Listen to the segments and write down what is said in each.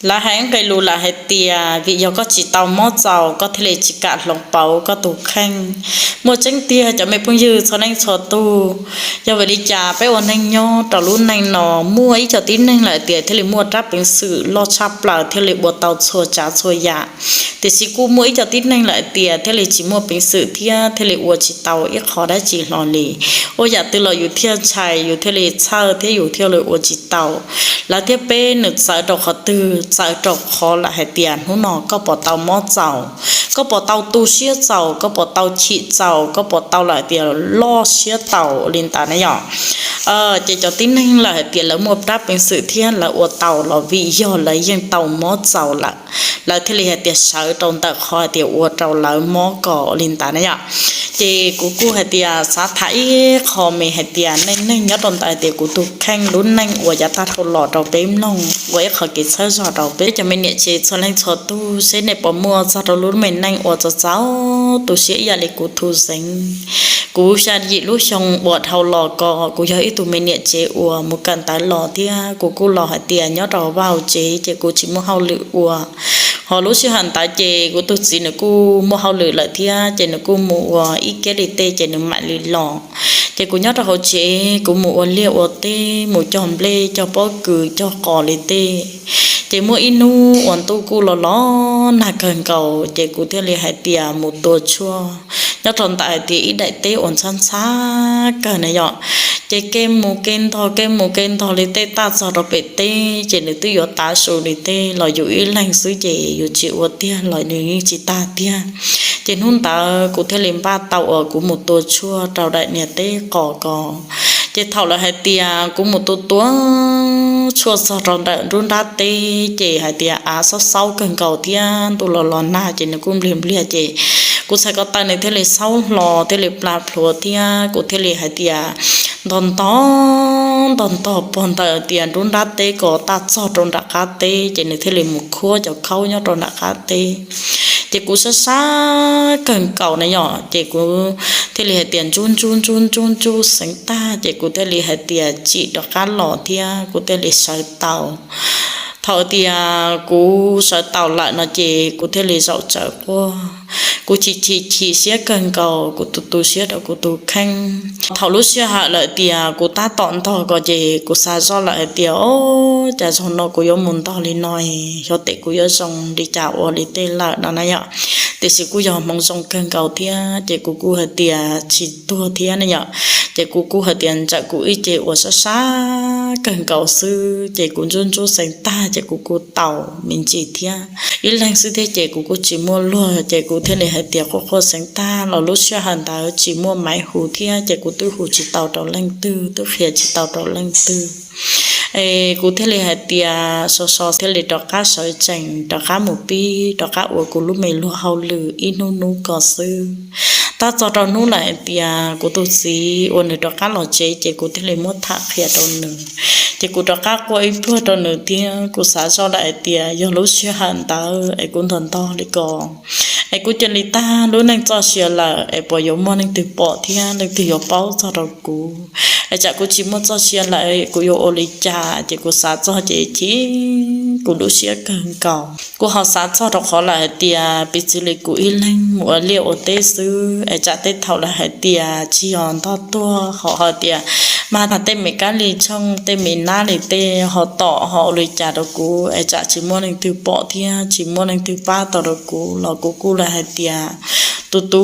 Lawv hais nqe lus lawm hais tias vim yog koj tsis tau mob txaus koj thiaj li tsis kam hloov pauv koj tus kheej. Muaj tseeb tiag cov me phooj ywg txhua leej txhua tug. Yog vim li cas peb ua neeg nyob rau lub neej no muaj ib co tib neeg lawm tias thiaj li muaj rab peev xwm loj tshaj plaws thiaj li ua tau txhua tsav txhua yam, tiam sis kuj muaj ib co tib neeg lawm tias thiaj li tsis muaj peev xwm thiab thiaj li ua tsis tau ib qho dab tsi hlo li. Ua yam twg los yus thiaj ntshai, yus thiaj li txhawj thiab yus thiaj li ua tsis tau. Lawv thiab peb nws txawv rau qhov twg? Txawv rau qhov lawm hais tias hnub no koj puas tau mob txaus, koj puas tau tu siab txaus, koj puas tau chim txaus, koj puas tau lawm tias loj siab txaus li ntawd na yom. Ces cov tib neeg lawm hais tias lawv muaj rab peev xwm thiab lawv ua tau los vim yog lawv yeej tau mob txaus lawm, lawv thiaj li hais tias sawv rau ntawm qhov hais tias ua rau lawv mob kos li ntawd na yom. Ces kuv kuj hais tias xav tham ib qho me hais tias neej neeg nyob rau ntawm hais tias kuv tus kheej lub neej uas yav tag dhau los rau peb mloog ua ib qho kev txhawb zog rau peb cov me niam tsev txhua leej txhua tug seb nej puas muaj txog rau lub me neej uas txaus txaus tu siab ib yam li kuv tus xeev. Kuv xya yim lub xyoo uas dhau los ko kuv yog ib tug me niam tsev uas mus kawm ntawv los thiab kuv kuj los hais tias nyob rau vaj hauv tsev ces kuv tsis muaj hauj lwm ua. Ho lub sij hawm ntawd ces kuv tus txiv nws kuj muaj hauj lwm lawm thiab ces nws kuj mus ua ib kiab li tej ces nws mam li los. Ces kuv nyob rau hauv tsev kuv mus ua liaj ua teb, mus cog nplej cog pob kws cog qos li tej. Ces muaj ib hnub uas ntuj kuj los los nag kawg nkaus ces kuv thiaj li hais tias mus tua tshuaj nyob rau ntawm hais tias ib daim teb uas ntxhab ntxhab kawg na yom. Ces kev mus kev ntog kev mus kev ntog li tej tag txog rau pem teb ces nws twb yuav tav su li tej los yus ib leeg xwb ces yus tsis ua tiag los nws yeej tsis tag tiag. Ces hnub ntawd kuv thiaj li npaj tau uas kuv mus tua tshuaj rau daim niag teb qos ko. Ces thaum lawv hais tias kuv mus tua tua tshuaj txog rau ntawm nruab nrab teb ces hais tias av xaub xaub kawg nkaus thiab ntuj los los nag ces nws kuj npliag npliag ces kuv txhais ko taw nws thiaj li xaub hlo thiaj li pla plhuav thiab kuv thiaj li hais tias ntog ntog ntog ntog pog ntawm tias nruab nrab teb ko tag txog rau nram qab teb ces nws thiaj li mus khuab cov khaub nyob rau nram qab teb. Ces kuv sab sab kawg nkaus na yom ces kuv thiaj li hais tias ntsub ntsub ntsub ntsub ntsub xeev tag ces kuv thiaj li hais tias tsim rov qab los thiab kuv thiaj li sawv tau. Thaum tias kuv sawv tau lawm no ces kuv thiaj li zaum tsawv quaj. Kuv chim chim chim siab kawg nkaus, kuv tu tu siab rau kuv tus kheej. Thaum lub sij hawm lawm tias kuv tab tom ntog ko ces kuv xav zoj lawm hais tias o, cas zaum no kuv yuav mus ntog li no, xyov tes kuv yuav zoo li cas ua li tej lawm no na yom. Tiam sis kuj yog hmoov zoo kawg nkaus thiab ces kuv kuj hais tias tsis tuag thiab ne yom. Ces kuv kuj hais tias ntawm kuv ib ce uas sab sab kawg nkaus xwb ces kuv ntsub ntsub xeev tag ces kuv kuj tau me ntsis thiab. Ib leeg xwb thiab ces kuv kuj tsis muaj luag ces kuv thiaj li hais tias quaj quaj xeev tag los lub sij hawm ntawd tsis muaj maiv hu thiab ces kuv twb hu tsis tau rau leej twg, twb qhia tsis tau rau leej twg. Es kuv thiaj li hais tias so so thiaj li rov qab sawv tsees rov qab mus pib rov qab ua kuv lub me luag hauj lwm ib hnub hnub ko xwb. Tab txog rau hnub lawm hais tias kuv tus txiv uas nws rov qab los tsev ces kuv thiaj li muab tham qhia rau nws. Ces kuv rov qab quaj ib pluag rau nws thiab kuv xav zoj lawm hais tias yog lub sij hawm ntawd es kuv ntog ntog li ko es kuv cia li tag lub neej txoj sia lawm es puas yuav muaj leej twg pom thiab leej twg yuav paub txog rau kuv? Es tsam kuv tsis muaj txoj sia lawm kuv yuav ua li cas? Ces kuv xav txog ces chim kuv lub siab kawg nkaus. Kuv ho xav txog rau qhov lawm hais tias piv txwv li kuv ib leeg mus ua liaj ua teb xwb es tsam tej thaum lawm hais tias tsis yog ntog tuag ho hais tias mas tej me kab li tshooj tej me nab li tej ho tom ho ua li cas rau kuv es tsam tsis muaj leej twg pom thiab tsis muaj leej twg pab tau rau kuv los kuv kuj lawm hais tias tu tu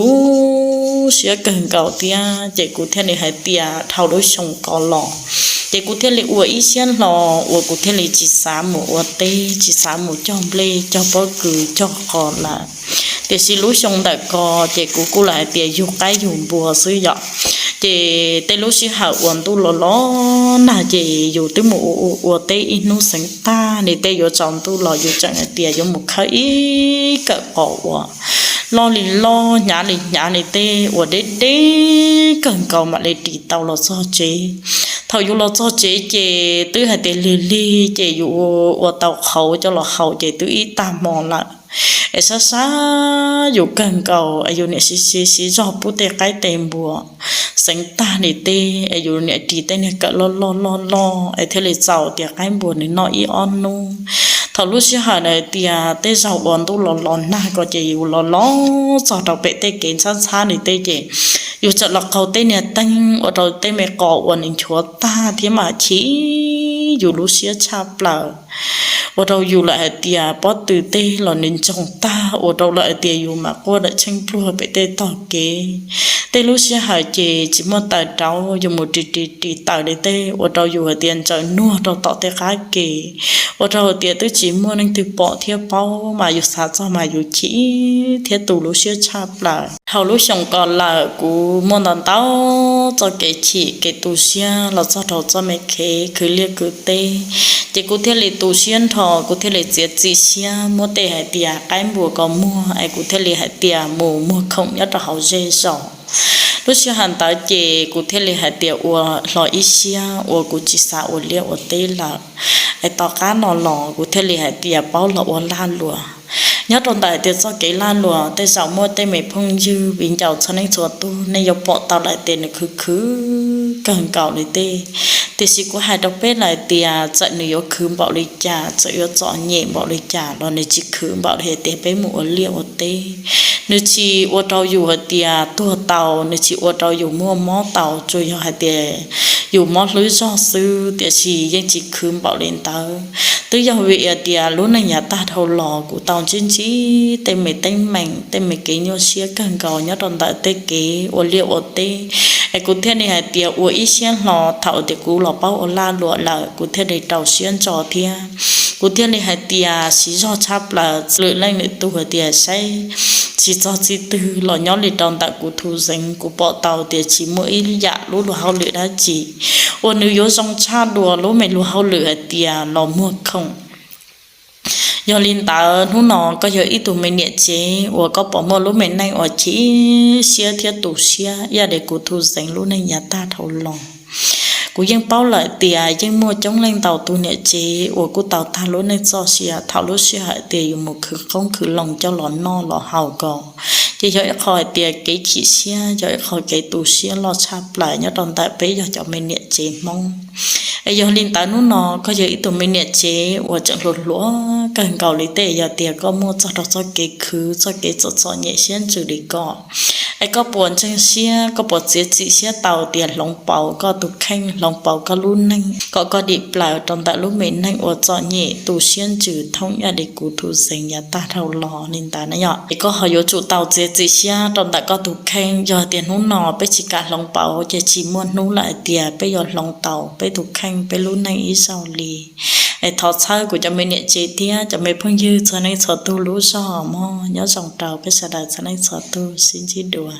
siab kawg nkaus thiab ces kuv thiaj li hais tias dhau lub xyoo ko los ces kuv thiaj li ua ib siab hlo uas kuv thiaj li tsis xav mus ua teb tsis xav mus cog nplej cog pob kws cog qos lawm. Tiam sis lub xyoo ntawm ko ces kuv kuj lawm hais tias yug qaib yug npua xwb yom. Ces tej lub sij hawm uas ntuj los los nag ces yus twb mus ua ua teb ib hnub xeev tag li tej yuav tsaus ntuj los yus tseem hais tias yuav mus khawb ib kawm qos uas loj li loj hnyav li hnyav li tej uas deb deb kawg nkaus mam li ris tau los txog tsev. Thaum yus los txog tsev ces twb hais tias lig lig ces yus ua tau qhauv coj los haus ces twb ib tag hmo lawm. Es sab sab yus kawg nkaus es yus niam siv siv siv zog pub tej qaib tej npua xeev tag li tej es yus niam ris tej niag kawm loj loj loj loj es thiaj li txaus tias qaib npua nws noj ib ob hnub. Thaum lub sij hawm na tias tej zaum uas ntuj los los nag ko ces yus los los txog rau pem tej kev ntxhab ntxhab nws tej ces yus txawm los qaug tej niag teeb ua rau tej me qos uas nws nchuav tag thiab mas chim yus lub siab tshaj plaws, ua rau yus lawm hais tias pob tw tej los nws ntsoog tag, ua rau lawm hais tias yus mam quaj lawm tsheej pluag pem tej tog kev. Tej lub sij hawm ces tsis muaj taws rauv, yus mus ris ris ris taws li tej ua rau yus hais tias ntsaws nuag rau tom tej qab ke, ua rau hais tias twb tsis muaj neeg twg pom thiab paub mas yus xav txog mas yus chim thiab tu lub siab tshaj plaws. Thaum lub xyoo ko lawm kuv muaj ntau ntau txoj kev chim kev tu siab los txog rau txoj me kev khwv liaj khwv teb, ces kuv thiaj li tu siab nrho, kuv thiaj li txiav txim siab muab tej hais tias qaib npua ko muag es kuv thiaj li hais tias mus muag khoom nyob rau hauv zej zos. Lub sij hawm ntawd ces kuv thiaj li hais tias ua hlo ib siab uas kuv tsis xav ua liaj ua teb lawm, es tom qab no los kuv thiaj li hais tias paub los ua lag luam. Nyob rau ntawm hais tias txoj kev lag luam tej zaum muaj tej me phooj ywg viv ncaus txhua leej txhua tug nej yuav pom tau lawm tias nws khwv khwv kawg nkaus li tej, tiam sis kuv hais rau peb lawm tias txawm nws yuav khwv npaum li cas, txawm yuav txom nyem npaum li cas los nws tsis khwv npaum li hais tias peb mus ua liaj ua teb. Nws tsis ua rau yus hais tias tuag tau, nws tsis ua rau yus muaj mob tau, tsuas yog hais tias yus mob hlwb zog xwb, tiam sis yeej tsis khwv npaum li ntawd. Twb yog vim hais tias lub neej yav tag dhau los kuv tau ntsib ntsib tej me teeb meem tej me kev nyuaj siab kawg nkaus nyob rau ntawm tej kev ua liaj ua teb, es kuv thiaj li hais tias ua ib siab hlo. Thaum tias kuv los paub ua lag luam lawm kuv thiaj li rau siab ntso thiab kuv thiaj li hais tias siv zog tshaj plaws lwm leej lwm tus hais tias saib tsis txog txij twg los nyob li rau ntawm kuv thum zeev kuv pom tau tias tsis muaj ib yam lub luag hauj lwm dab tsi uas nws yuav zoo tshaj dua lub me luag hauj lwm hais tias los muag khoom. Yog li ntawd hnub no koj yog ib tug me niam tsev uas koj puas muaj lub me neej uas chim siab thiab tu siab ib yam li kuv thum zeev lub neej yav tag dhau los? Kuv yeej paub lawm tias yeej muaj coob leej ntau tus niam tsev uas kuj tau tag lub neej txoj sia thaum lub sij hawm tias yus mus khwv qoob khwv loo coj los noj los haus ko, ces yog ib qho hais tias kev chim siab, yog ib qho kev tu siab loj tshaj plaws nyob rau ntawm peb yog cov me niam tsev Hmoob. Es yog li ntawd hnub no koj yog ib tug me niam tsev uas tseem hluas hluas kawg nkaus li tej, yog tias koj muaj txog rau txoj kev khwv txoj kev txom txom nyem siab ntsws li ko, es koj puas ntseeg siab, koj puas txiav txim siab tau tias hloov pauv koj tus kheej, hloov pauv koj lub neej kom koj dim plaws rau ntawm lub me neej uas txom nyem tu siab ntsws thoob ib yam li kuv thum zeev yav tag dhau los li ntawd na yom? Es koj ho yuav tsum tau txiav txim siab rau ntawm koj tus kheej. Yog tias hnub no peb tsis kam hloov pauv ces tsis muaj hnub lawm hais tias peb yuav hloov tau peb tus kheej peb lub neej ib zaug li. Es thov txhawb kuv cov me niam tsev thiab cov me phooj ywg txhua leej txhua tug lub zog mog. Nyob zoo rau peb sawv daws txhua leej txhua tug, sib ntsib dua.